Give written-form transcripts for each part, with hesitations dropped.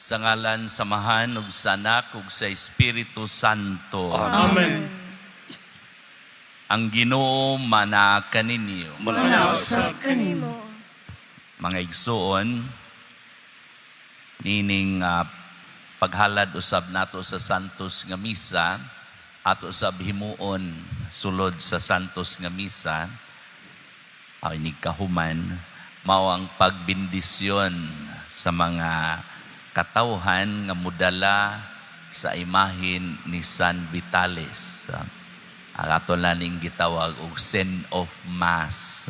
Sa ngalan sa Amahan ug sa Anak ug sa Espiritu Santo. Amen. Ang Ginoo manaa kaninyo. Manaa usab kanimo. Mga igsuon, nining paghalad usab nato sa Santos nga Misa, ato sab himuon sulod sa Santos nga Misa, ay kahuman, mao ang pagbindisyon sa mga katawhan nga mudala sa imahin ni San Vitales. Ang ato laning gitawag og send off mass.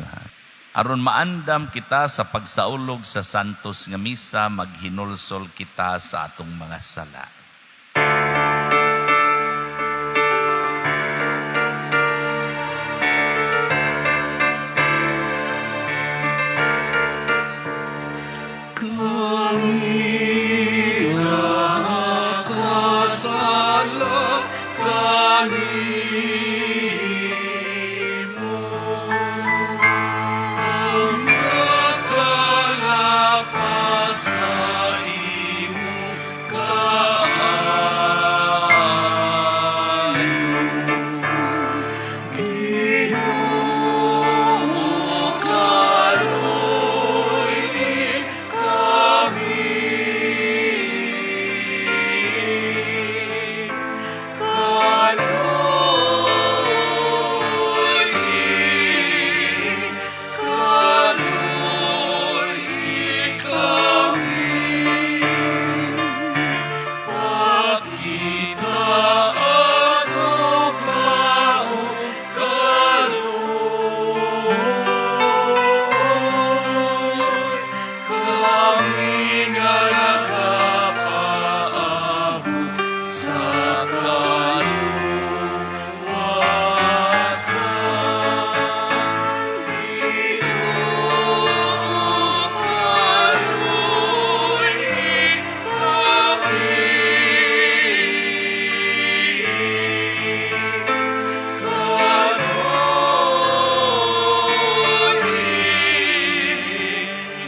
Aron maandam kita sa pagsaulog sa Santos nga Misa, maghinulsol kita sa atong mga sala. Kami nakasala kanimo, ang nakalapas sa imong kaayo. Ginoo, kaluy-i kami. Kaluy-i, kaluy-i kami. Pakitaan og maong kaluoy, kami nga nagapaabot sa kaluwasan. Ginoo, kaluy-i kami. Kaluy-i,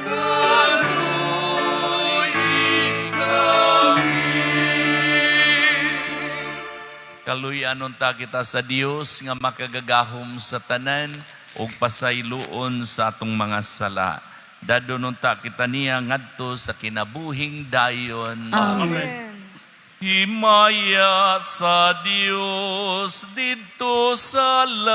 kaluy-i kami. Kaluy-an unta kita sa Dios nga makagagahom sa tanan ug pasayloon sa atong mga sala. Dadon unta kita niya ngadto sa kinabuhing dayon. Amen. Himaya sa Dios didto sa langit.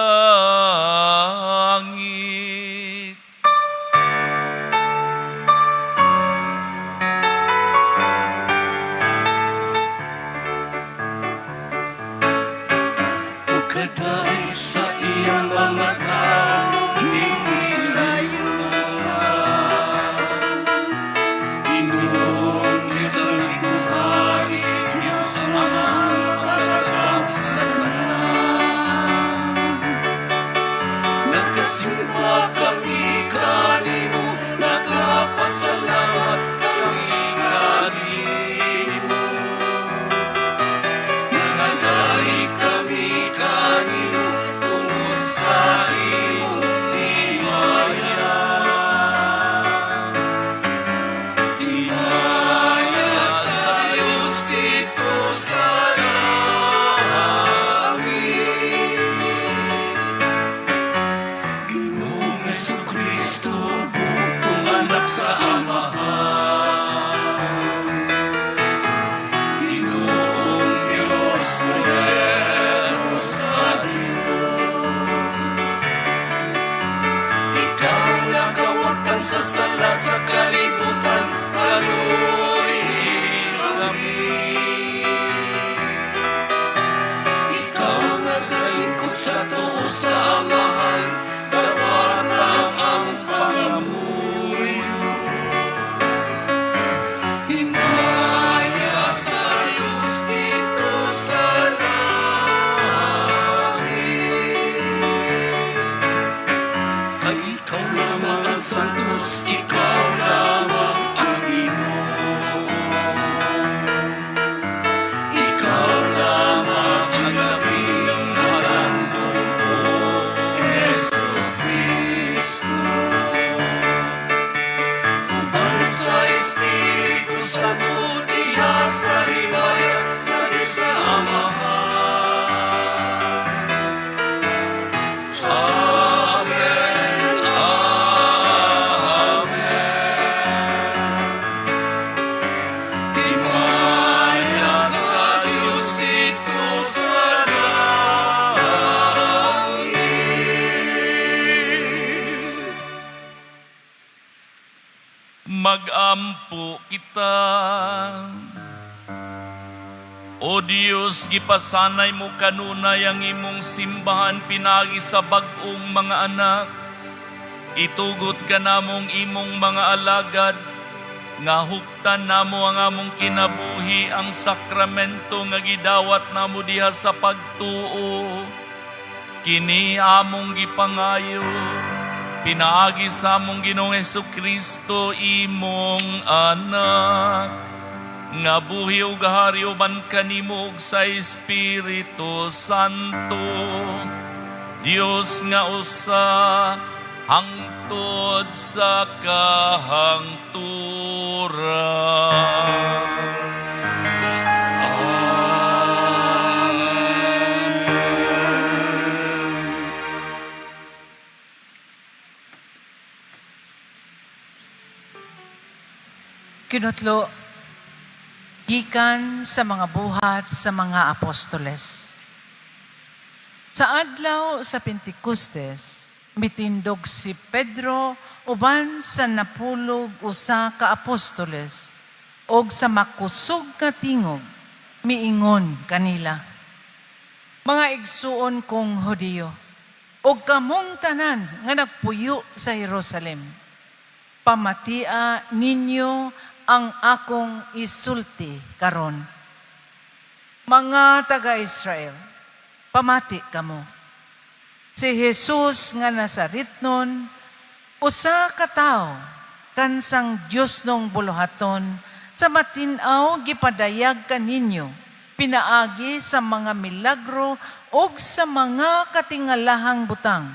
Ug kadait sa iyang mga tao dinhi sa yuta. Ginoong Diyos ang Hari, Diyos Ama, makagagahom sa tanan. Nagasimba kami kanimo, nagapasalamat kami kanimo. Nanganday kami kanimo tungod sa imong himaya. Himaya sa Diyos didto sa langit. Ginoong Hesukristo, bugtong anak sa Amahan. Ginoong Diyos, gobyerno sa Diyos. Ikaw nagawagtang sa sala sa kalibutan, kaluy-i kami. Ikaw nagalingkod sa tuo sa Amahan, dawata ang among pangamuyo. Himaya sa Diyos didto sa langit. Kay ikaw lamang ang santos, ikaw lamang ang Ginoo. Ikaw lamang ang labing mahandom, Hesukristo. Uban sa Espiritu Santo. Sa himaya sa Diyos nga Amahan. Amen. Amen. Himaya sa Diyos didto sa langit. Magampo kita. O Dios, gipasanay mo kanunay ang imong simbahan pinaagi sa bag-ong mga anak. Itugot kanamong imong mga alagad, nga huptan namo ang among kinabuhi ang sakramento nga gidawat namo diha sa pagtuo. Kini among gipangayo, pinaagi sa among Ginoong Kristo, imong anak, nga buhi ug hari uban kanimo ug sa Espiritu Santo, Dios nga usa, hangtod sa kahangturan. Kinutlo, gikan sa mga Buhat sa mga Apostoles. Sa adlaw sa Pentecostes, mitindog si Pedro uban sa 11 ka apostoles og sa makusog nga tingog miingon kanila: "Mga igsuon kong Hudiyo, ug kamong tanan nga nagpuyo sa Jerusalem, pamatia ninyo ang akong isulti karon. Mga taga-Israel, pamati kamo. Si Jesus nga Nazaretnon, usa ka tawo kansang Diosnong buluhaton sa matin-aw gipadayag kaninyo pinaagi sa mga milagro ug sa mga katingalahang butang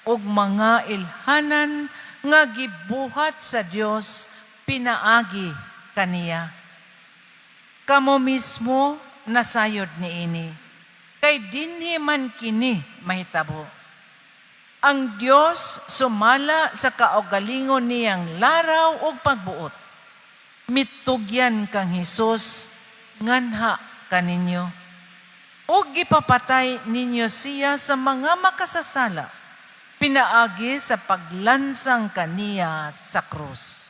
ug mga ilhanan nga gibuhat sa Dios pinaagi kaniya. Kamo mismo nasayod niini, kay dinhi man kini mahitabo. Ang Dios, sumala sa kaugalingon niyang laraw ug pagbuot, mitugyan kang Hesus nganha kaninyo. Ug gipapatay ninyo siya sa mga makasasala pinaagi sa paglansang kaniya sa krus.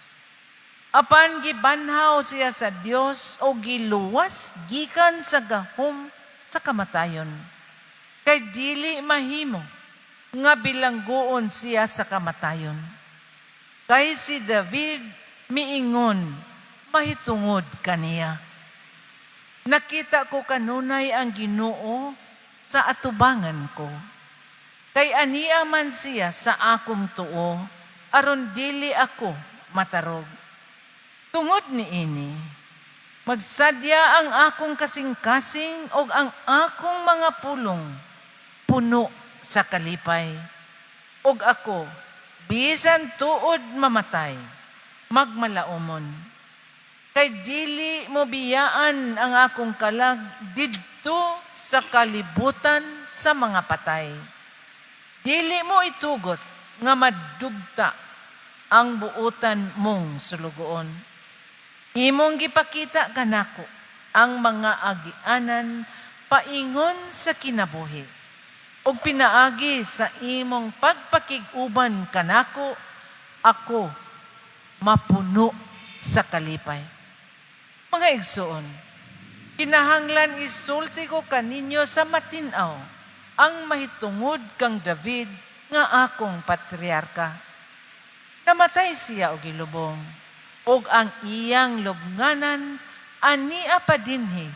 Apan gibanhaw siya sa Dios o giluwas gikan sa gahom sa kamatayon. Kay dili mahimo nga bilanggoon siya sa kamatayon. Kay si David miingon mahitungod kaniya: 'Nakita ko kanunay ang Ginoo sa atubangan ko. Kay ania man siya sa akong tuo, aron dili ako matarog. Tungod niini, magsadya ang akong kasing-kasing ug ang akong mga pulong puno sa kalipay. Ug ako, bisan tuod mamatay, magmalaumon. Kay dili mo biyaan ang akong kalag didto sa kalibutan sa mga patay. Dili mo itugot nga madugta ang buotan mong sulugoon. Imong gipakita kanako ang mga agianan paingon sa kinabuhi. Ug pinaagi sa imong pagpakig-uban kanako, ako mapuno sa kalipay.' Mga igsoon, kinahanglan isulti ko kaninyo sa matin-aw ang mahitungod kang David nga akong patriarka. Namatay siya og gilubong, ug ang iyang lubnganan ania pa dinhi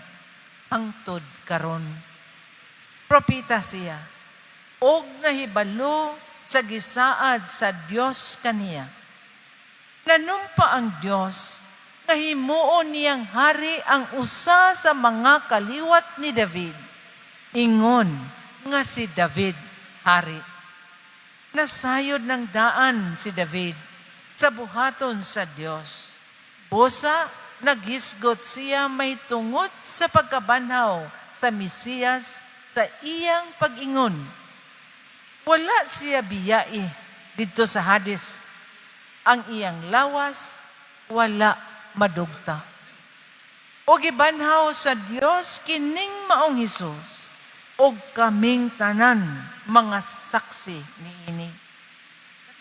hangtod karon. Propeta siya, og nahibalo sa gisaad sa Dios kaniya. Nanumpa ang Dios nga himuon niyang hari ang usa sa mga kaliwat ni David. Ingon nga si David hari. Nasayod ng daan si David sa buhaton sa Dios. Busa Naghisgot siya mahitungod sa pagkabanhaw sa Mesiyas sa iyang pag-ingon: "Wala siya biyai didto sa Hades. Ang iyang lawas wala madugta." O gibanhaw sa Dios kining maong Hesus, og kaming tanan mga saksi niini.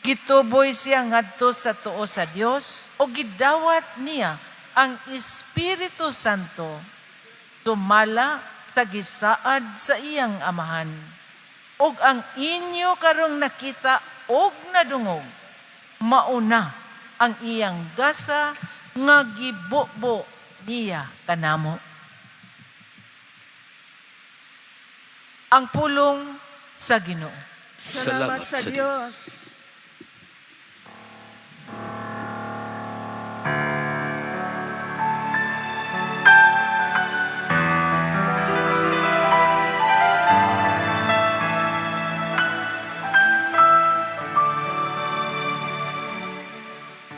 Gituboy siya ngadto sa tuo sa Dios o gidawat niya ang Espiritu Santo sumala sa gisaad sa iyang amahan. Og ang inyo karong nakita og nadungog, mauna ang iyang gasa nga gibubo niya kanamo. Ang pulong sa Ginoo. Salamat sa Diyos.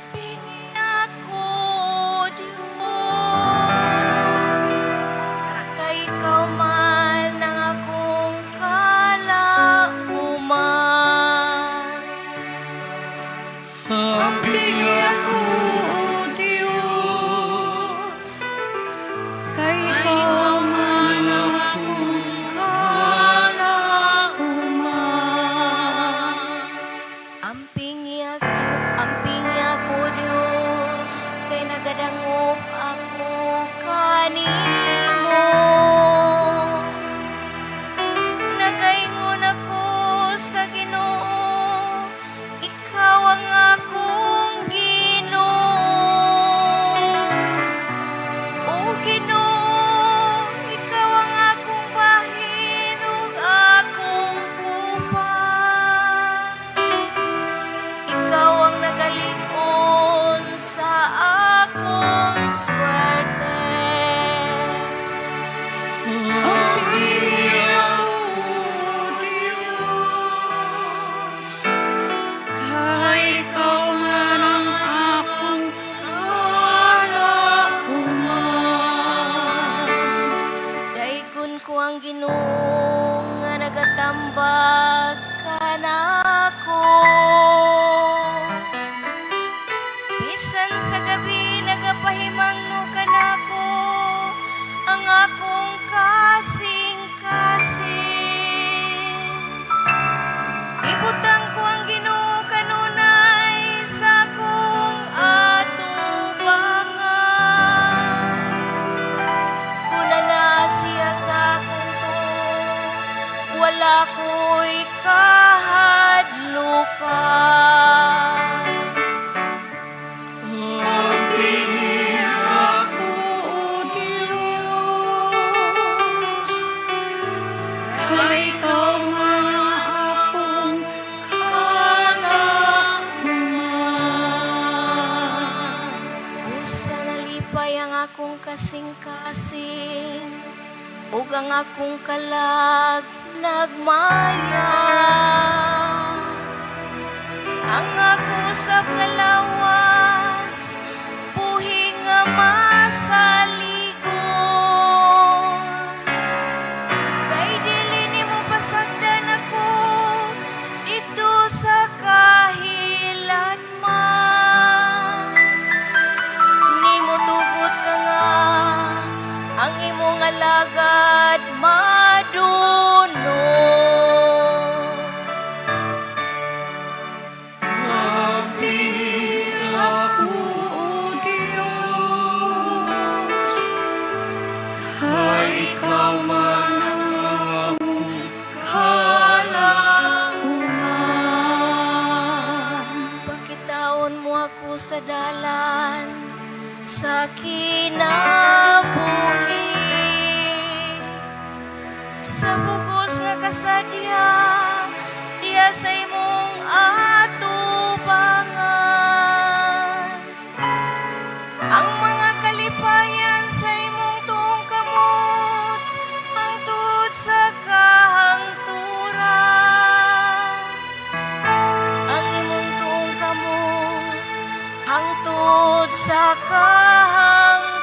Ampingi ako, Diyos, kay ikaw man ang akong kalauman. Ampingi ako, Diyos, kay ikaw man ang akong kalauman. Ampingi ako, Diyos, kay nagadangop ako kanimo. Nagaingon ako sa Ginoo, "Ikaw ang akong Ginoo." O Ginoo, ikaw ang akong bahin ug akong kupa. Ikaw ang nagalig-on sa akong swerte. Ampingi ako, Diyos, kay ikaw man ang akong kalauman. Daygon ko ang Ginoo nga nagatambag kanako. Bisan sa gabi nagapahimangno kanako ang akong kasing-kasing. Ibutang ko ang Ginoo kanunay sa akong atubangan. Kung naa siya sa akong tuo, wala ko'y kahadlukan. Ampingi ako, Diyos, kay ikaw man ang akong kalauman. Busa nalipay ang akong kasing-kasing ug ang akong kalag nagmaya. Ang ako usab nga lawas buhi nga masaligon. Kay dili nimo pasagdan ako didto sa kahilatman. Nimo tugot ka nga ang imong alagad madunot. Ampingi ako, Diyos, kay ikaw man ang akong kalauman. Pakitaon mo ako sa dalan sa kinabuhi. Sa bugos nga kasadya, diha sa imong atubangan. Ang mga kalipayan sa imong tuong kamot, hangtod sa kahangturan. Ang imong tuong kamot hangtod sa kahangturan.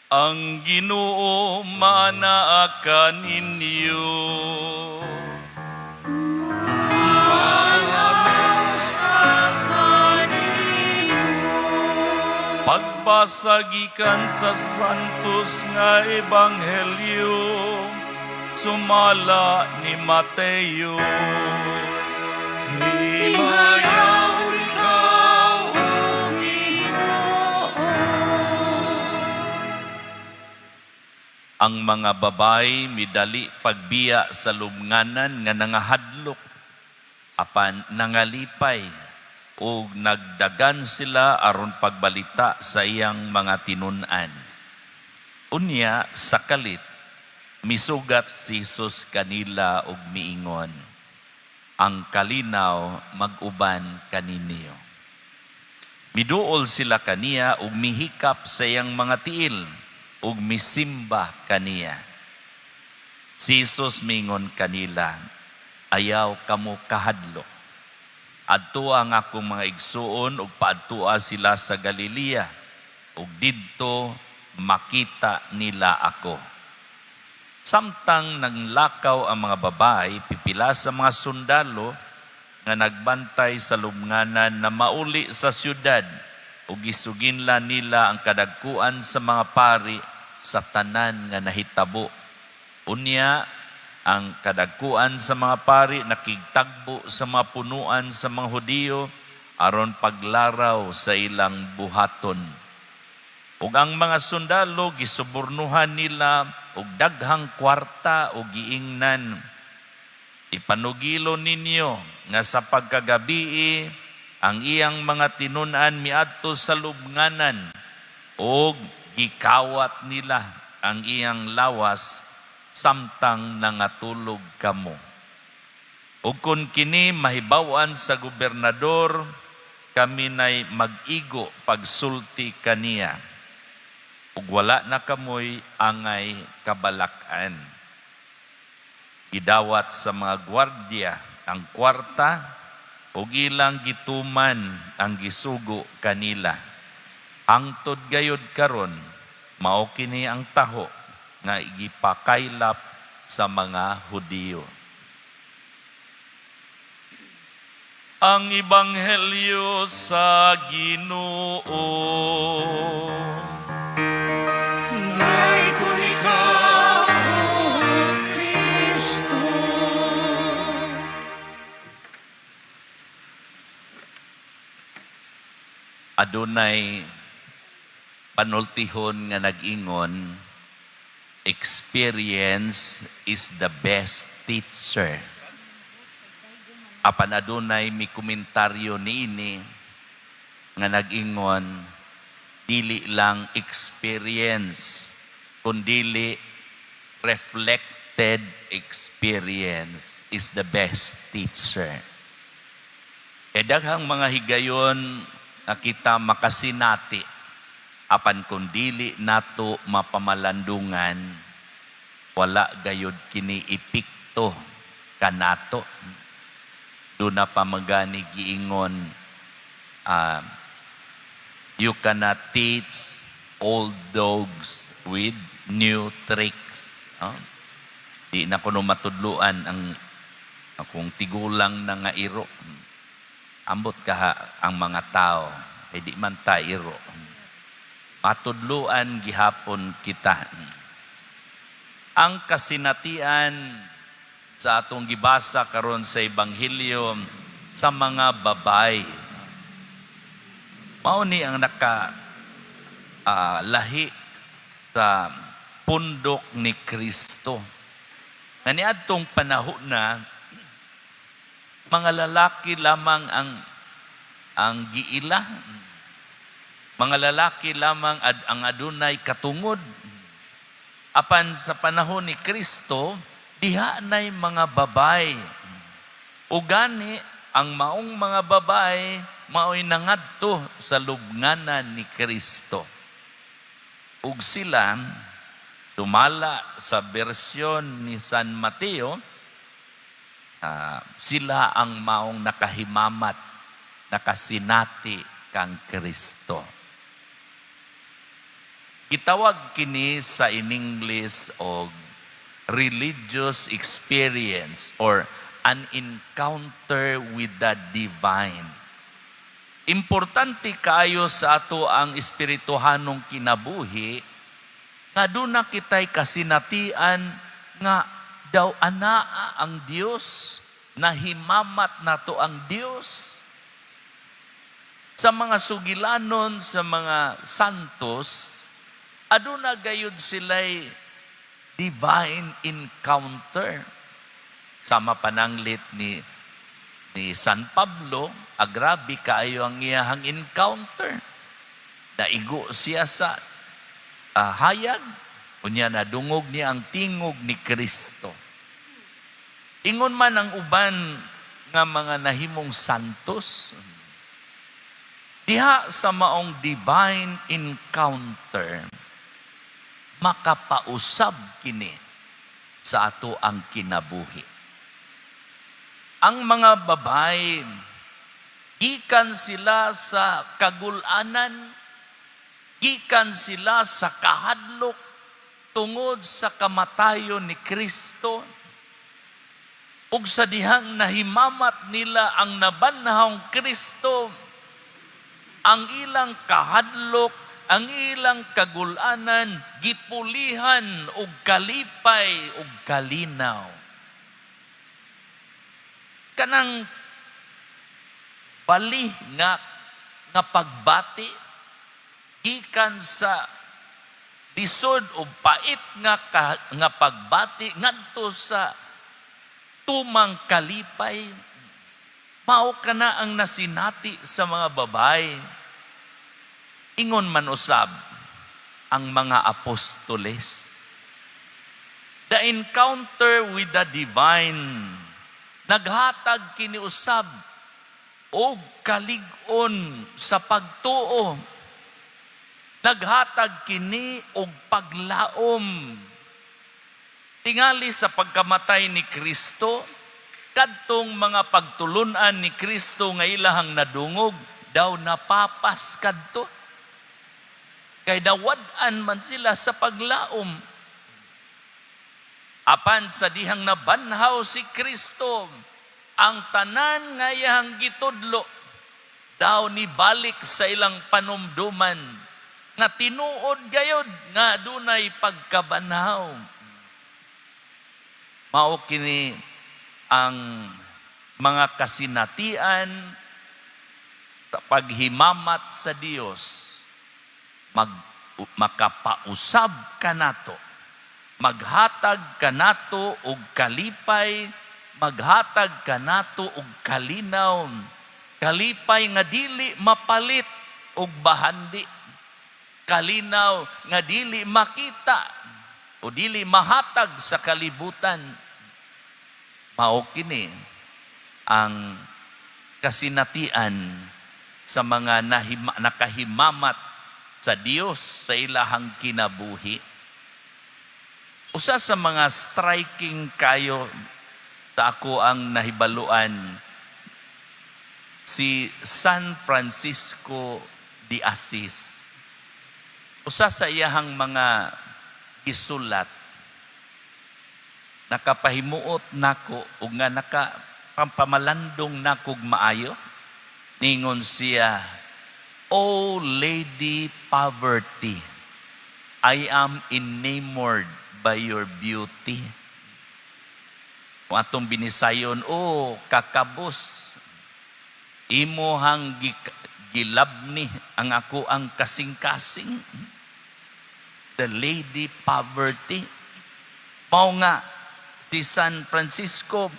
Ang Ginoo maanaa kaninyo. Pagbasa gikan sa Santos nga Ebanghelyo sumala ni Mateo. Himayaw ikaw, O Ginoo. Ang mga babay midali pagbiya sa lubnganan nga nangahadlok apan nangalipay ug nagdagan sila aron pagbalita sa iyang mga tinun-an. Unya sa kalit misugat si Jesus kanila ug miingon, "Ang kalinaw mag-uban kaninyo." Miduol sila kaniya ug mihikap sa iyang mga tiil ug misimba kaniya. Si Jesus mingon kanila, "Ayaw kamo kahadlok. Adtoa ang akong mga igsuon ug paadtoa sila sa Galilea ug didto makita nila ako." Samtang nanglakaw ang mga babae, pipila sa mga sundalo nga nagbantay sa lubnganan na mauli sa syudad ug gisuginlan nila ang kadagkuan sa mga pari sa tanan nga nahitabo. Unya, ang kadagkuan sa mga pari nakigtagbo sa mga punuan sa mga Hudiyo aron paglaraw sa ilang buhaton. Ug ang mga sundalo gisubornuhan nila og daghang kwarta ug giingnan, "Ipanugilo ninyo nga sa pagkagabii ang iyang mga tinun-an miadto sa lubnganan ug gikawat nila ang iyang lawas samtang nangatulog kamo. Ug kun kini mahibaw-an sa gobernador, kami nay mag-igo pagsulti kaniya ug wala na kamoy angay kabalak-an." Gidawat sa mga gwardya ang kwarta ug ilang gituman ang gisugo kanila. Hangtod gayod karon, mao kini ang taho nga gipakaylap sa mga Hudiyo. Ang Ebanghelyo sa Ginoo. Daykon ikaw, O Kristo. Adunay panultihon nga nag-ingon, "Experience is the best teacher." Apan adunay mi komentaryo niini nga nag-ingon, dili lang experience, kundili reflected experience is the best teacher. Kay daghang mga higayon nga kita makasinati, apan kung dili nato mapamalandungan, wala gayod kini epekto kanato. Duna pa magani giingon, "You cannot teach old dogs with new tricks." Oh? Di na kuno matudluan ang akong tigulang na nga iro. Ambot kaha ang mga tao, eh di man ta iro. Matudluan gihapon kita. Ang kasinatian sa atong gibasa karon sa Ebanghelyo sa mga babay. Mao ni ang naka lahi sa pundok ni Kristo. Nga niadtong panahon na mga lalaki lamang ang giila. Mga lalaki lamang ang adunay katungod. Apan sa panahon ni Kristo, diha nay mga babay. Ugani ang maong mga babay mao'y nangadto sa lubnganan ni Kristo. Ug sila, sumala sa bersyon ni San Mateo, sila ang maong nakahimamat, nakasinati kang Kristo. Gitawag kini sa in English og religious experience or an encounter with the divine. Importante kaayo sa ato ang espirituhanong kinabuhi nga duna kitay kasinatian nga daw anaa ang Dios, nahimamat nato ang Dios. Sa mga sugilanon, sa mga santos, aduna gayud sila'y divine encounter. Sama pananglit ni San Pablo, agrabe kaayo ang iyahang encounter. Naigo siya sa hayag, unya nadungog niya ang tingog ni Kristo. Ingon man ang uban nga mga nahimong santos, diha sa maong divine encounter, makapausab kini sa ato ang kinabuhi. Ang mga babae, gikan sila sa kagulanan, gikan sila sa kahadlok tungod sa kamatayon ni Kristo, ug sa dihang nahimamat nila ang nabanhawng Kristo, ang ilang kahadlok, ang ilang kagulanan, gipulihan og kalipay og kalinaw. Kanang bali nga pagbati gikan sa lisod o pait nga pagbati ngadto sa tumang kalipay, mao kana ang nasinati sa mga babae. Ingon man usab ang mga apostoles. The encounter with the divine, naghatag kini usab og kalig-on sa pagtuo. Naghatag kini og paglaom. Tingali sa pagkamatay ni Kristo, kadtong mga pagtulunan ni Kristo nga ilahang nadungog, daw napapas kadto. Kay nawad-an man sila sa paglaom. Apan sa dihang nabanhaw si Kristo, ang tanan nga iyang gitudlo, daw nibalik sa ilang panumduman, nga tinuod gayod nga dunay pagkabanhaw. Mao kini ang mga kasinatian sa paghimamat sa Dios, makapausab kanato, maghatag kanato og kalipay, maghatag kanato og kalinaw, kalipay nga dili mapalit og bahandi, kalinaw nga dili makita o dili mahatag sa kalibutan. Mao kini ang kasinatian sa mga nakahimamat sa Dios sa ilahang kinabuhi. Usa sa mga striking kayo sa ako ang nahibaluan, si San Francisco de Asis. Usa sa iyahang mga gisulat, nakapahimuot nako ug nga naka pampamalandong nakog maayo. Ningon siya, "O Lady Poverty, I am enamored by your beauty." Kung atong binisayon, "Oh, kakabos, imuhang gilabni ang ako ang kasing-kasing." The Lady Poverty. Mao nga, si San Francisco,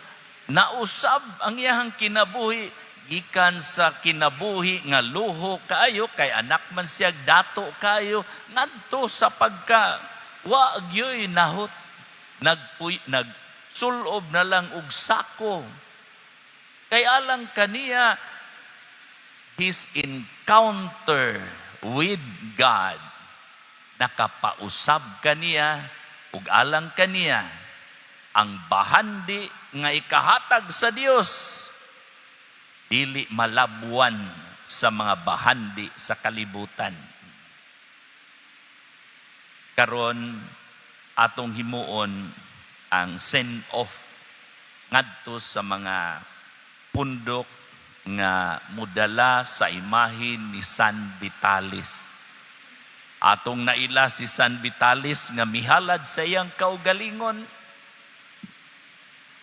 nausab ang iyahang kinabuhi gikan sa kinabuhi nga luho kaayo, kay anak man siya dato kaayo, ngadto sa pagka wa gyoy nahot, nagpuy, nagsulob na lang og sako. Kay alang kaniya, his encounter with God nakapausab kaniya, ug alang kaniya ang bahandi nga ikahatag sa Dios dili malabwan sa mga bahandi sa kalibutan. Karon atong himuon ang send off ngadto sa mga pundok nga mudala sa imahin ni San Vitalis. Atong naila si San Vitalis nga mihalad sa iyang kaugalingon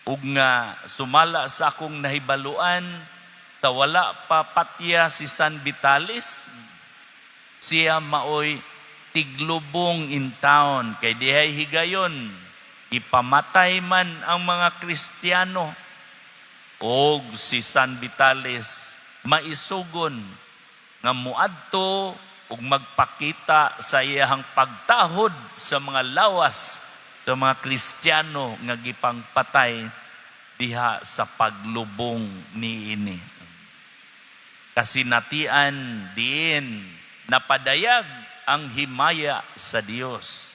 ug nga sumala sa akong nahibaluan, sa wala pa patya si San Vitalis, siya maoy tiglubong in town, kay dihay higayon ipamatay man ang mga Kristiyano, og si San Vitalis maisugon nga muadto ug magpakita sa iyahang pagtahod sa mga lawas sa mga Kristiyano nga gipangpatay diha sa paglubong niini. Kasinatian diin napadayag ang himaya sa Dios.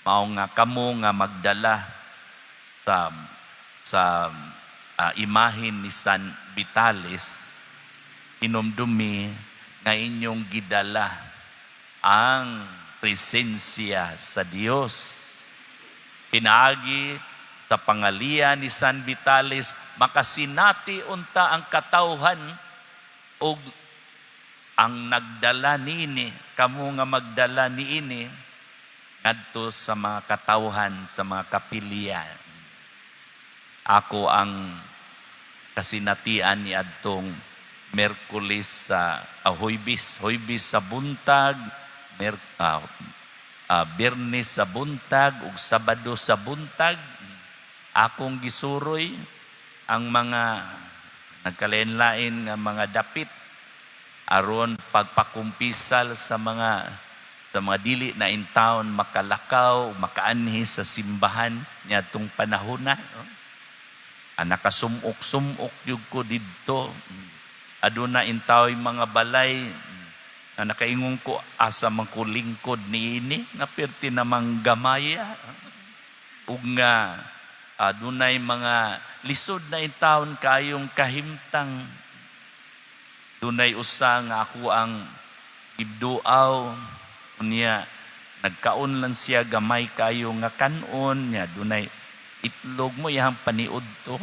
Mao nga kamo nga magdala sa imahin ni San Vitalis, hinumdumi nga inyong gidala ang presensya sa Dios. Pinaagi sa pangaliya ni San Vitalis, makasinati unta ang katawhan og ang nagdala niini, kamo nga magdala niini ngadto sa mga katawhan sa mga kapilya. Ako ang kasinatian ni adtong Merkulis sa Huybis, Huybis sa buntag, Biyernes sa buntag ug Sabado sa buntag, akong gisuroy ang mga nagkalain-lain nga mga dapit aron pagpakumpisal sa mga dili na in town makalakaw, makaanhi sa simbahan niadtong panahona, no? Ah, nakasumok-sumok gyud ko didto. Aduna intaw'y mga balay na nakaingon ko, asa man ko lingkod niini nga perti namang gamaya, ug nga adunay mga lisod na intawon kayong kahimtang. Dunay usa nga ako ang gibduaw, unya nagkaon lang siya gamay kayo nga kanon niya, dunay itlog mo iyang paniud to.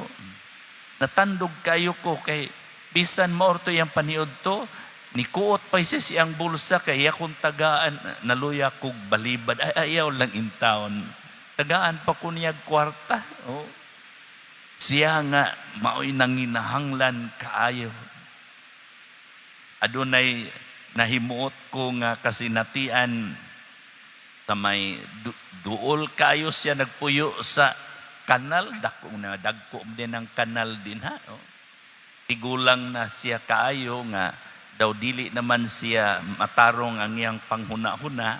Natandog kayo ko kay bisan maorto iyang paniud to, nikuot pa siya siyang bulsa kay iya kong tagaan. Naluya kog balibad, ay, ayaw lang in town, tagaan pa ko niya kwarta. Oh. Siya nga mao'y nanginahanglan kaayo. Adunay nahimuot ko nga kasinatian sa may duol kayo siya nagpuyo sa kanal, dako na dagko din ang kanal din ha, oh. Tigulang na siya kaayo nga daw dili naman siya matarong ang iyang panghuna-huna,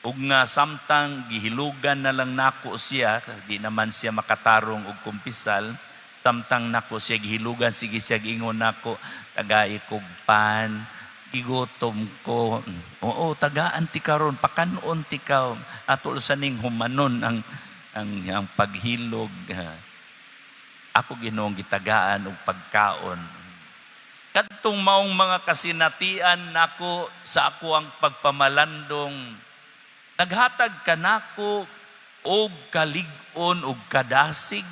ug nga samtang gihilugan na lang nako siya, di naman siya makatarong og kumpisal, samtang nako siya gihilugan, sige siya giingon nako, "Tagai kog pan, gigutom ko." "Oo, tagaan ti karon, pakanon ti ka." Ato sa ning humanon ang paghilog. Ako Ginoong gitagaan og pagkaon. Kadtong maong mga kasinatian nako sa ako ang pagpamalandong, naghatag kanako og kalig-on og kadasig.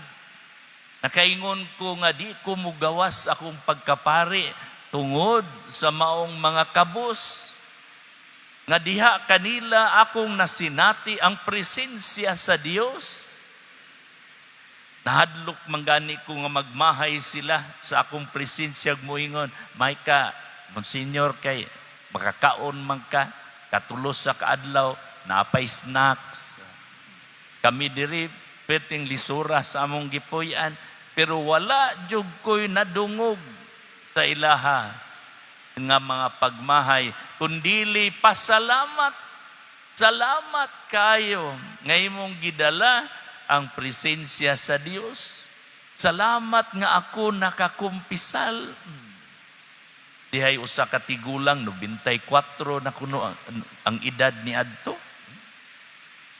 Nakaingon ko nga di ko mugawas akong pagkapari tungod sa maong mga kabus. Nga diha kanila akong nasinati ang presensya sa Dios. Nahadlok man gani ko nga magmahay sila sa akong presensya ug moingon, "May ka, Monsignor, kay makakaon man ka, katulos sa kaadlaw, napay snacks." Kami diri perting lisura sa among gipuy-an, pero wala jud ko'y nadungog sa ilaha nga mga pagmahay kundili pasalamat. "Salamat kayo nga imong gidala ang presensya sa Dios. Salamat nga ako nakakumpisal." Dihay usa ka tigulang, 94 na kuno ang edad ni adto.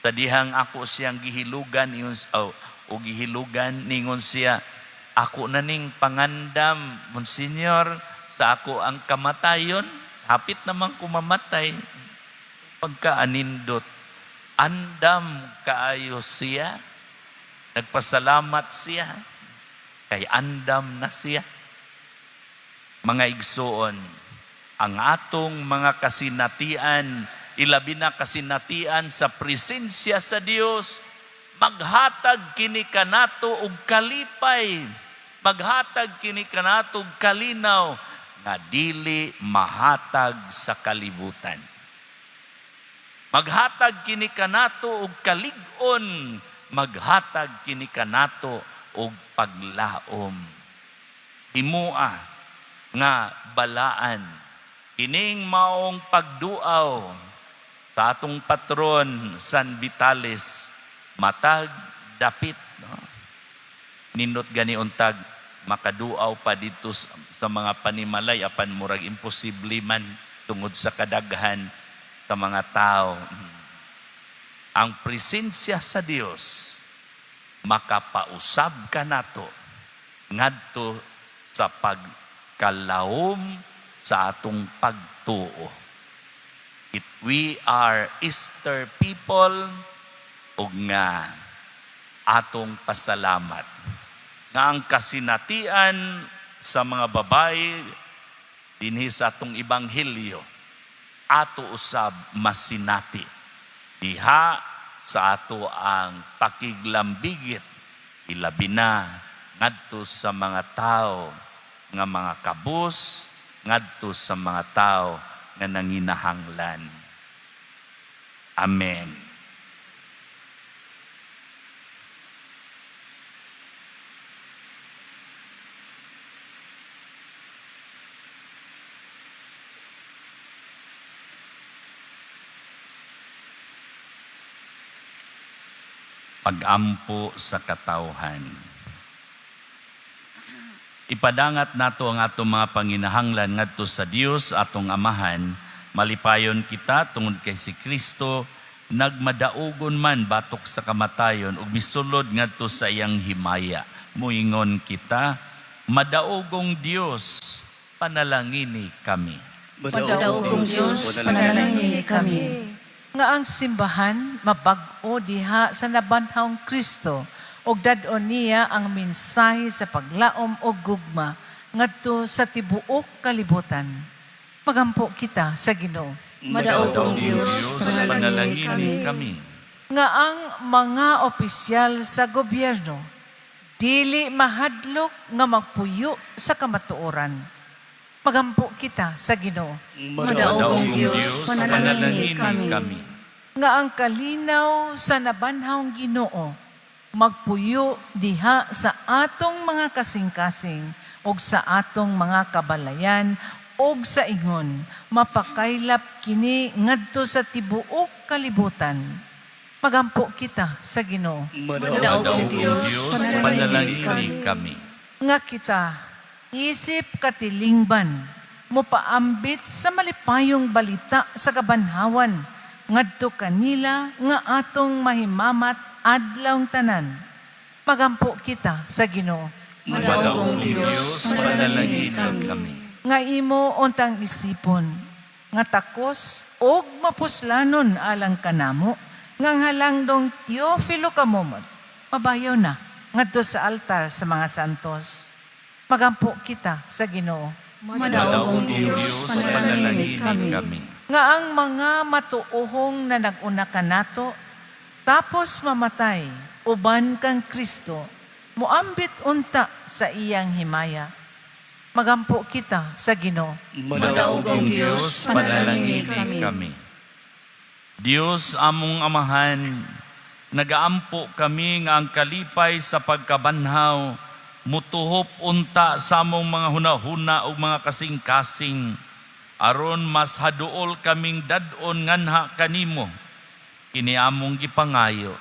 Sa dihang ako siyang gihilugan ingon oh, o gihilugan, ningon siya, "Ako na ning pangandam, Monsignor, sa ako ang kamatayon, hapit naman ko mamatay." Pagkaanindot. Andam kaayo siya. Nagpasalamat siya. Kay andam na siya. Mga igsuon, ang atong mga kasinatian, ilabi na kasinatian sa presensya sa Dios, maghatag kini kanato og kalipay, maghatag kini kanato og kalinaw nga dili mahatag sa kalibutan. Maghatag kini kanato og kalig-on, maghatag kini kanato og paglaom. Himua nga balaan kining maong pagduaw sa atong patron San Vitalis matag dapit, no? Nindot gani untag makaduaw pa dito sa mga panimalay, apan murag imposible man tungod sa kadaghan sa mga tao. Ang presensya sa Dios makapausab kanato ngadto sa pagkalawom sa atong pagtuo. We are Easter people ug nga atong pasalamat nga ang kasinatian sa mga babae dinhi sa atong ebanghelyo, ato usab masinati diha sa ato ang pakiglambigit, ilabi na ngadto sa mga tao nga mga kabus, ngadto sa mga tao nga nanginahanglan. Amen. Pagampo sa katawhan. Ipadangat nato ang atong mga panginahanglan ngadto sa Dios atong Amahan. Malipayon kita tungod kay si Kristo nagmadaugon man batok sa kamatayon ug misulod ngadto sa iyang himaya. Muingon kita, madaogong Dios, panalangini kami. Madaogong Diyos, panalangini kami. Nga ang simbahan mabag-o diha sa nabanhawng Kristo ug dad-on niya ang mensahe sa paglaom og gugma ngadto sa tibuok kalibutan. Magampo kita sa Ginoo. Madaogong Diyos, panalangini panalangini kami. Nga ang mga opisyal sa gobyerno dili mahadlok nga magpuyo sa kamatuoran. Magampo kita sa Ginoo. Madaogong Diyos, panalangini kami. Nga ang kalinaw sa nabanhawng Ginoo magpuyo diha sa atong mga kasing-kasing ug sa atong mga kabalayan, ug sa ingon mapakaylap kini ngadto sa tibuok kalibutan. Magampo kita sa Ginoo. Madaogong Diyos, panalangini kami. Nga kita isip katilingban mopaambit sa malipayong balita sa kabanhawan ngadto kanila nga atong mahimamat adlawng tanan. Magampo kita sa Ginoo. Madaogong Diyos, panalangini kami. Nga imo untang isipon nga takos og mapuslanon alang kanamo nga ang halangdong Teofilo Camomot mabayaw na ngadto sa altar sa mga santos. Magampo kita sa Ginoo. Madaogong Diyos, panalangini kami. Nga ang mga matuohong na nag-una kanato tapos mamatay uban kang Kristo moambit unta sa iyang himaya. Magampo kita sa Ginoo. Madaogong Diyos, panalangini kami. Diyos among Amahan, nagaampo kami nga ang kalipay sa pagkabanhaw mutuhop unta sa among mga hunahuna ug mga kasing-kasing, aron mas haduol kaming dad-on nganha kanimo. Kini among gipangayo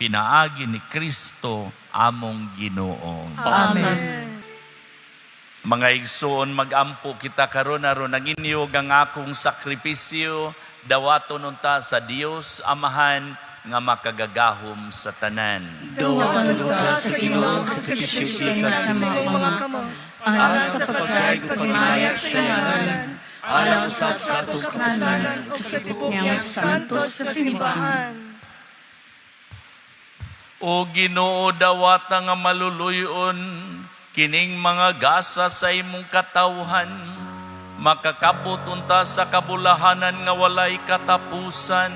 pinaagi ni Kristo among Ginoo. Amen. Mga igsoon, magampo kita karon aron ang inyo ang akong sakripisyo dawaton unta sa Dios Amahan nga makagagahom sa tanan. Dawaton unta sa Ginoo ang sakripisyo gikan sa mga kamot, alang sa pagdayeg ug paghimaya sa iyang ngalan, alang usab sa atong kapuslanan ug sa tibuok niyang santos nga simbahan. O Ginoo, dawata nga maluluyon kining mga gasa sa imong katawhan, makakabot unta sa kabulahanan nga walay katapusan.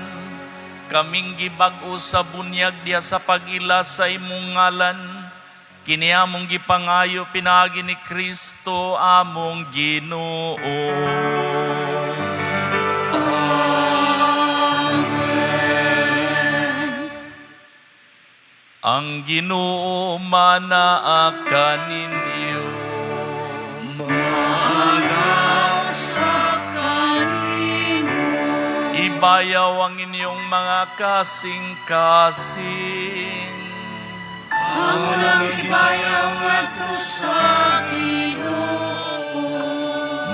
Kaming gibag-o sa bunyag diha sa pag-ila sa imong ngalan. Kini among gipangayo pinaagi ni Kristo among Ginoo. Ang Ginoo manaa kaninyo. Sa kanimo. Ibayaw ang inyong mga kasing-kasing. Amo nang ibayaw ngadto sa Ginoo.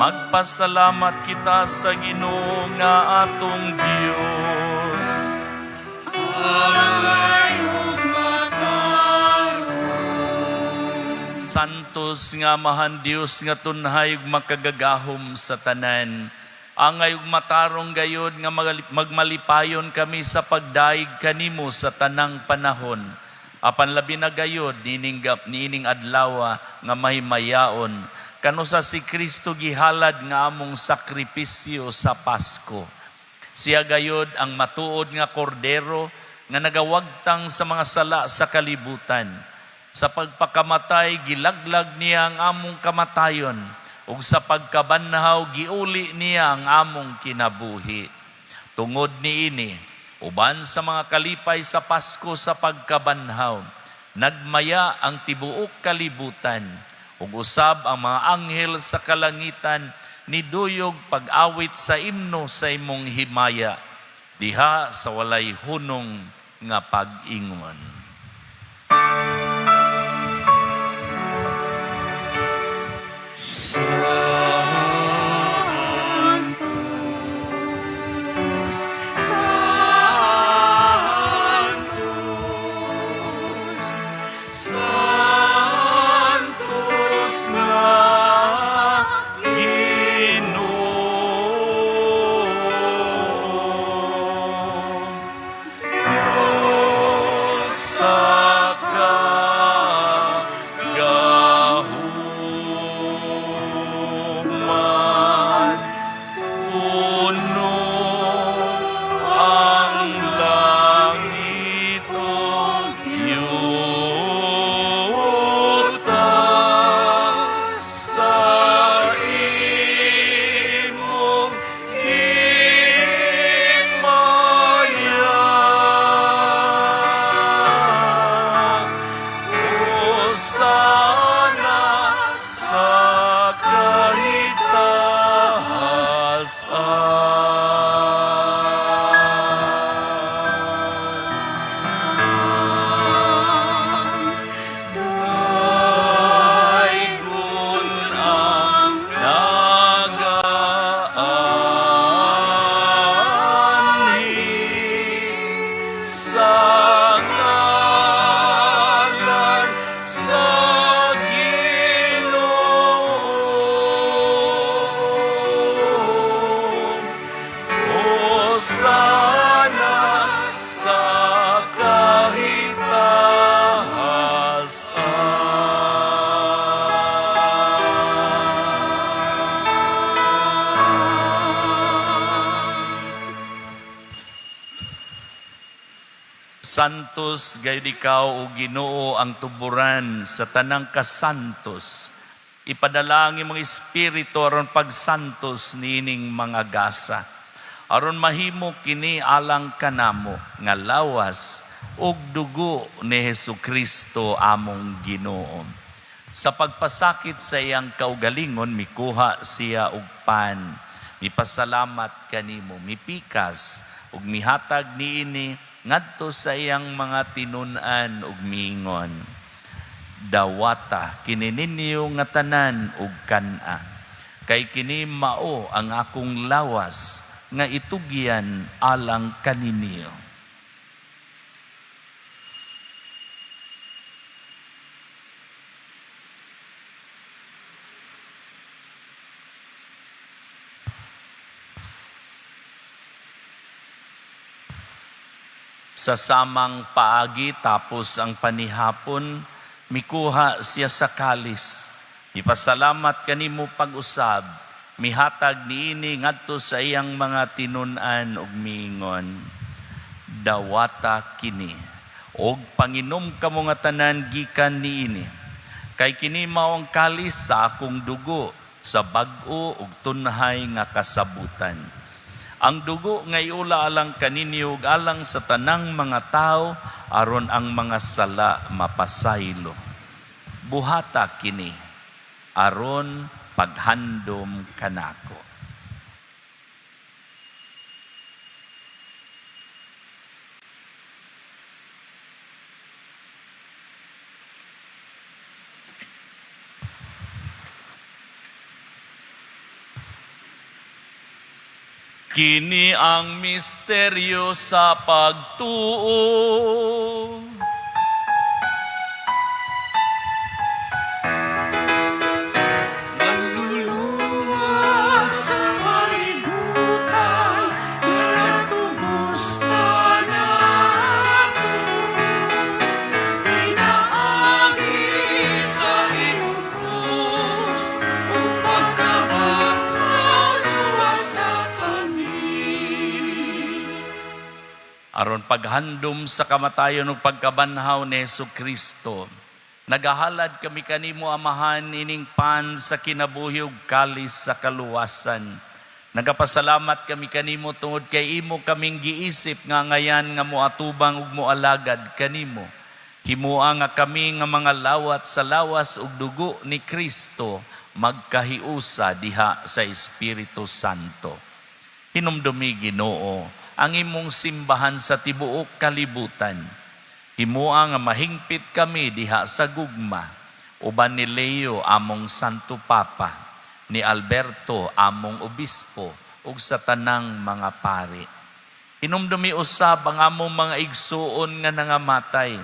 Magpasalamat kita sa Ginoo nga atong Dios. Angay ug matarong. Santos nga Amahan Dios nga tunhay ug makagagahom sa tanan. Angay ug matarong gayod nga magmalipayon kami sa pagdayeg kanimo sa tanang panahon. Apan labi na gayod niining adlaw nga mahimayaon kanusa si Kristo gihalad nga among sakripisyo sa Pasko. Siya gayod ang matuod nga kordero nga nagawagtang sa mga sala sa kalibutan. Sa pagpakamatay, gilaglag niya ang among kamatayon, ug sa pagkabanhaw, giuli niya ang among kinabuhi. Tungod niini, uban sa mga kalipay sa Pasko sa pagkabanhaw, nagmaya ang tibuok kalibutan, ug usab ang mga anghel sa kalangitan niduyog pag-awit sa imno sa imong himaya, diha sa walay hunong nga pag-ingon. Santos, Santos nga Ginoo, Diyos sa kagahuman, puno ang langit ug yuta sa imong himaya. Hosana sa kahitaas-an. Daygon ang nagaanhi sa ngalan sa Ginoo. Hosana sa kahitaas-an. Santos gayud ikaw, o Ginoo, ang tuburan sa tanang kasantos. Ipadala ang imong espiritu aron pagsantos niining mga gasa, aron mahimo kini alang kanamo nga lawas ug dugo ni Hesus Kristo among Ginoo. Sa pagpasakit sa iyang kaugalingon, mikuha siya og pan, mipasalamat kanimo, mipikas ug mihatag niini ngadto sa iyang mga tinun-an ug miingon, "Dawata kini ninyo nga tanan ug kan-a, kay kini mao ang akong lawas nga itugyan alang kaninyo." Sa samang paagi tapos ang panihapon, mikuha siya sa kalis. Ipasalamat kanimo pag-usab, mihatag niini ngadto sa iyang mga tinun-an ug miingon, "Dawata kini og panginom kamo nga tanan gikan niini, kay kini mao ang kalis sa akong dugo sa bag-o ug tunhay nga kasabutan. Ang dugo nga iula alang kaninyo ug alang sa tanang mga tawo aron ang mga sala mapasaylo. Buhata kini aron paghandom kanako." Kini ang misteryo sa pagtuo. Manluluwas sa kalibutan, nga natubos ka nato. Pinaagi sa imong krus, ug pagkabanhaw luwasa kami. Aron paghandom sa kamatayon ug pagkabanhaw ni Hesus Kristo, nagahalad kami kanimo, Amahan, ining pan sa kinabuhi ug kalis sa kaluwasan. Nagapasalamat kami kanimo tungod kay imo kaming giisip nga ngayan nga moatubang ug moalagad kanimo. Himoa nga kami nga mga lawat sa lawas ug dugo ni Kristo magkahiusa diha sa Espiritu Santo. Hinumdumi, Ginoo, ang imong simbahan sa tibuok kalibutan. Himoa nga mahingpit kami diha sa gugma, uban ni Leo among Santo Papa, ni Alberto among Obispo, ug sa tanang mga pari. Hinumdumi usab ang among mga igsuon nga nangamatay.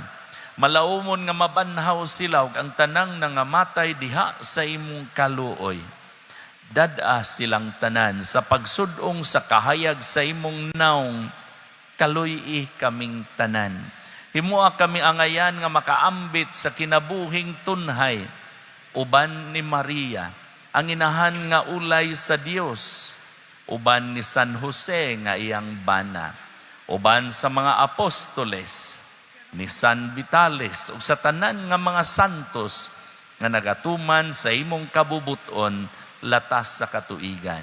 Malaumon nga mabanhaw sila ug ang tanang nangamatay diha sa imong kaluoy. Dad-a silang tanan sa pagsudong sa kahayag sa imong naong, kaluy-i kaming tanan. Himoa kami angayan nga makaambit sa kinabuhing tunhay, uban ni Maria, ang inahan nga ulay sa Dios, uban ni San Jose nga iyang bana, uban sa mga apostoles, ni San Vitales, ug sa tanan nga mga santos nga nagatuman sa imong kabubuton latas sa katuigan.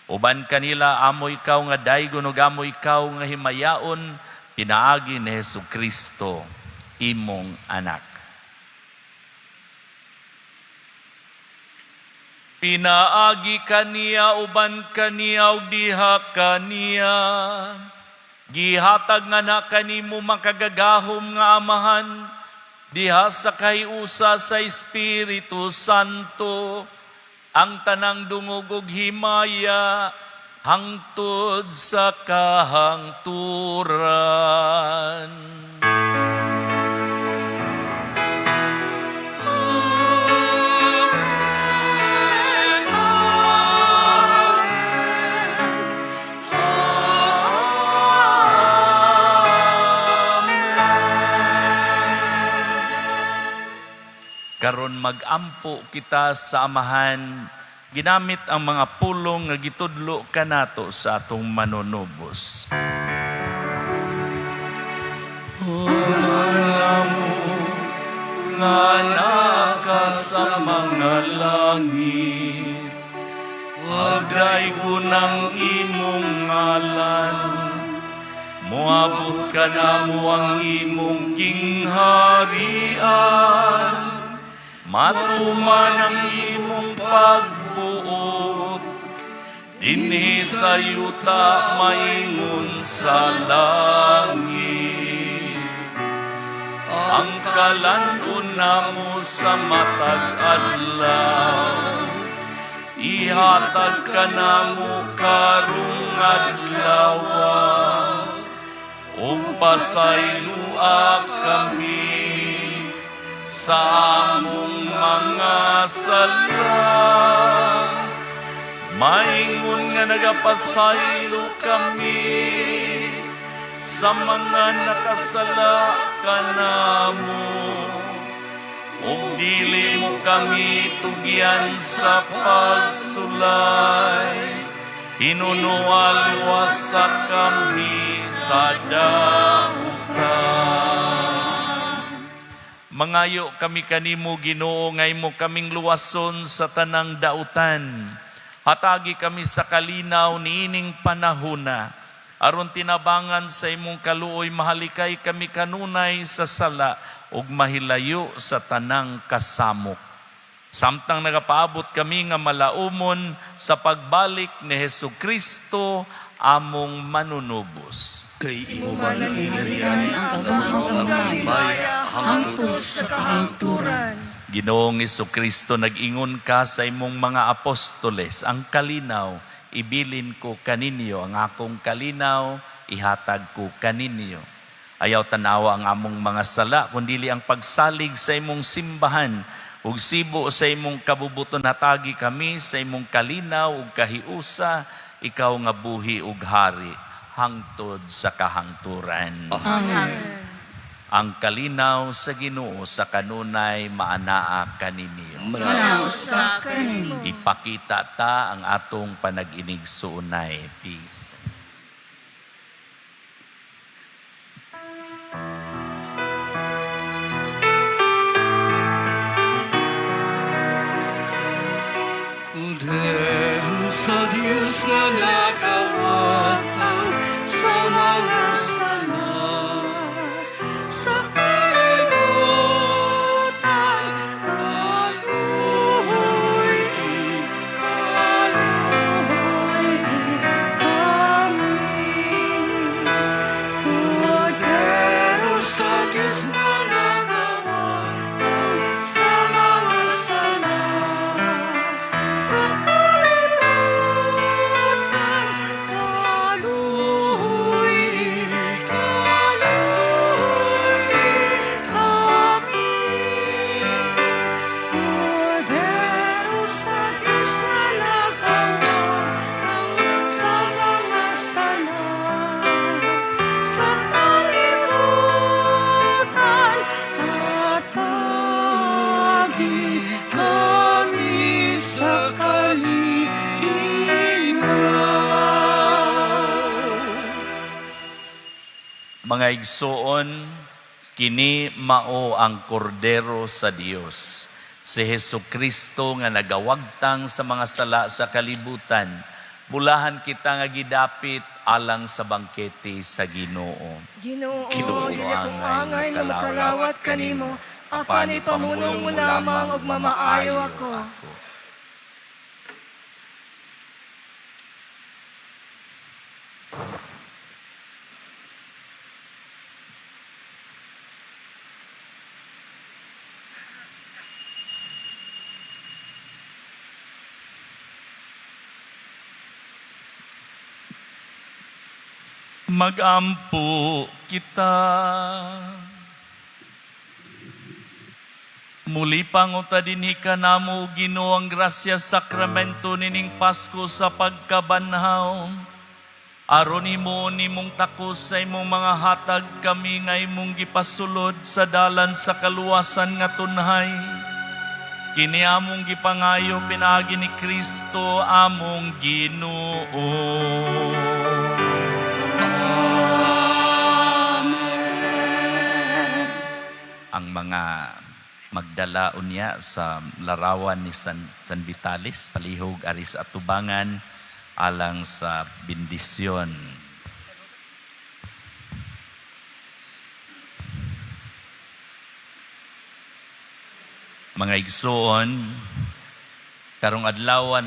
Uban kanila amo ikaw nga daygon ug amo ikaw nga himayaon pinaagi ni Hesus Kristo, imong anak. Pinaagi kaniya, uban kaniya ug diha kaniya, gihatag nga na kanimo makagagahom nga Amahan, diha sa kahiusa sa Espiritu Santo, ang tanang dungog ug himaya hangtod sa kahangturan. Amen. Amen. Amen. Karon magampo kita sa Amahan, ginamit ang mga pulong nga gitudlo kanato sa atong Manunubos. Ama nga naka sa mga langit, pagdaygon ang imong ngalan, moabot kanamo ang imong gingharian, matuman ang imong pagbuot, dinhi sa yuta maingon sa langit. Ang kalan-on namo sa matag adlaw, ihatag kanamo karong adlawa, ug pasayloa kami sa among mga sala, maingon nga nagapasaylo kami Sa mga nakasala kanamo, ug dili mo kami tugyan sa pagsulay, hinunoa luwasa kami sa dautan. Mangayo kami kanimo, Ginoo, nga imo kaming luwason sa tanang dautan. Hatagi kami sa kalinaw niining panahona, aron tinabangan sa imong kaluoy mahalikay kami kanunay sa sala ug mahilayo sa tanang kasamok. Samtang nagapaabot kami nga malaumon sa pagbalik ni Hesu Kristo among manunubos. Kay imo man ang gingharian, ang gahom, ang himaya, hangtod sa kahangturan. Ginoong Kristo, nag-ingon ka sa imong mga apostoles, "Ang kalinaw ibilin ko kaninyo, ang akong kalinaw ihatag ko kaninyo." Ayaw tanawa ang among mga sala, kundili ang pagsalig sa imong simbahan, ug sibo sa imong kabubuton hatagi kami sa imong kalinaw ug kahiusa, ikaw nga buhi ug hari hangtod sa kahangturan. Amen. Ang kalinaw sa Ginoo sa kanunay maanaa kaninyo. Manaog Sa kanimo. Ipakita ta ang atong panag-inigsuonay. Peace. Kordero sa Diyos nga nagawagtang sa mga sala sa kalibutan, kaluoy kaluoy kami. Kordero sa Diyos nga nagawagtang sa mga sala sa kalibutan, kaluoy kaluoy kami. Kordero sa Diyos nga nagawagtang sa mga sala sa kalibutan, hatagi kami sa kalinaw. Mga igsoon, kini mao ang kordero sa Dios, si Hesu Kristo nga nagawagtang sa mga sala sa kalibutan. Bulahan kita nga gidapit alang sa bangkete sa Ginoo. Ginoo, Ginoo, dili akong angay angay nga mokalawat kanimo, apan ipamulong mo lamang ug mamaayo ako. Magampo kita. Muli panguta dinhi kanamo, Ginoo, ang grasya sakramento nining Pasko sa pagkabanhaw. Aron imo nimong takos sa imong mga hatag kami nga imong gipasulod sa dalan sa kaluwasan nga tunhay. Kini among gipangayo pinaagi ni Kristo among Ginoo. Ang mga magdala unya sa larawan ni San Vitalis, palihog aris atubangan alang sa bendisyon. Mga igsoon, karong adlaw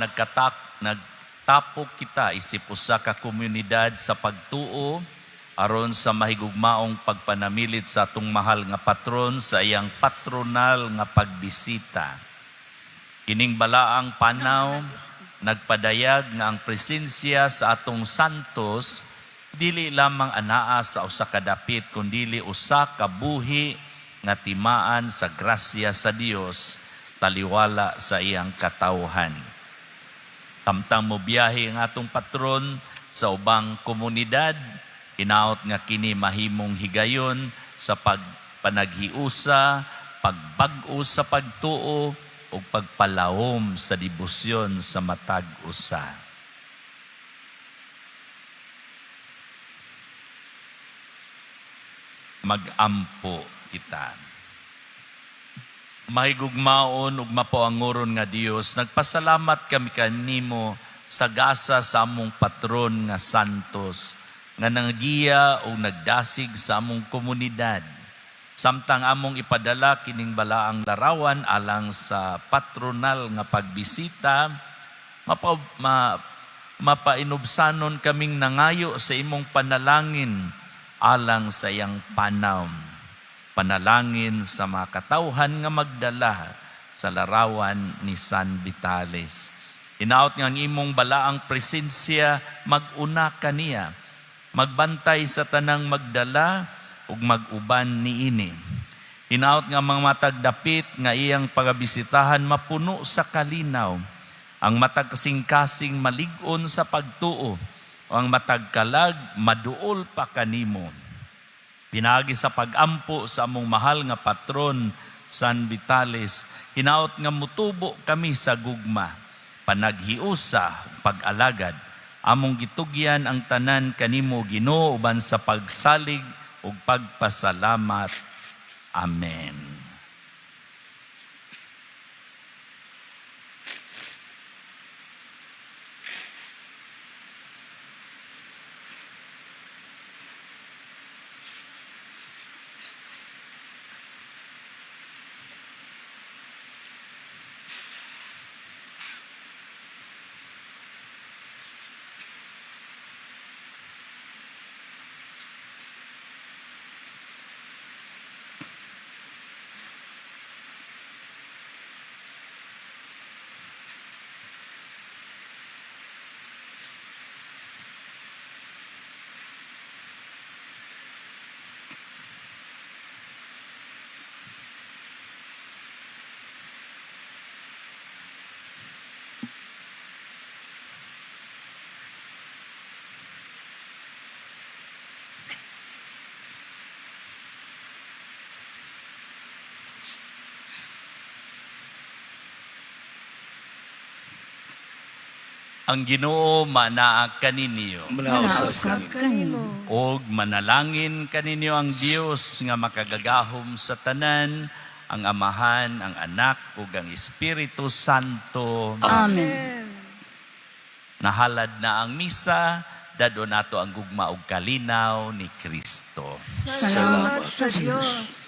nagtapok kita isip usa ka komunidad sa pagtuo aron sa mahigugmaong pagpanamilit sa atong mahal nga patron sa iyang patronal nga pagbisita. Kining balaang panaw nagpadayag nga ang presensya sa atong santos dili lamang anaa sa usa ka dapit kundili usa ka buhi nga timaan sa grasya sa Dios taliwala sa iyang katawhan. Samtang mobiyahe ang atong patron sa ubang komunidad, Hinaot nga kini mahimong higayon sa pagpanaghiusa, pagbag-o sa pagtuo ug pagpalawom sa debosyon sa matag usa. Magampo kita. Mahigugmaon ug mapaanguron nga Dios, nagpasalamat kami kanimo sa gasa sa among patron nga Santos, nga nanggiya ug nagdasig sa among komunidad. Samtang among ipadala kining balaang larawan alang sa patronal nga pagbisita, mapainubsanon kaming nangayo sa imong panalangin alang sa iyang panaw. Panalangin sa mga katawhan nga magdala sa larawan ni San Vitales. Hinaot nga ang imong balaang presensya mag-una kaniya, magbantay sa tanang magdala ug mag-uban niini. Hinaot nga ang mga matag dapit nga iyang pagabisitahan mapuno sa kalinaw, ang matag kasing-kasing malig-on sa pagtuo, o ang matag kalag maduol pa kanimo. Pinaagi sa pagampo sa among mahal nga patron, San Vitales, hinaot nga mutubo kami sa gugma, panaghiusa, pag-alagad. Among gitugyan ang tanan kanimo, Ginoo, uban sa pagsalig ug pagpasalamat. Amen. Ang Ginoo manaa kaninyo. Manausab Kanimo. Og manalangin kaninyo ang Dios nga makagagahom sa tanan, ang Amahan, ang Anak ug ang Espiritu Santo. Amen. Nahalad na ang misa, dadon nato ang gugma ug kalinaw ni Kristo. Salamat sa Diyos.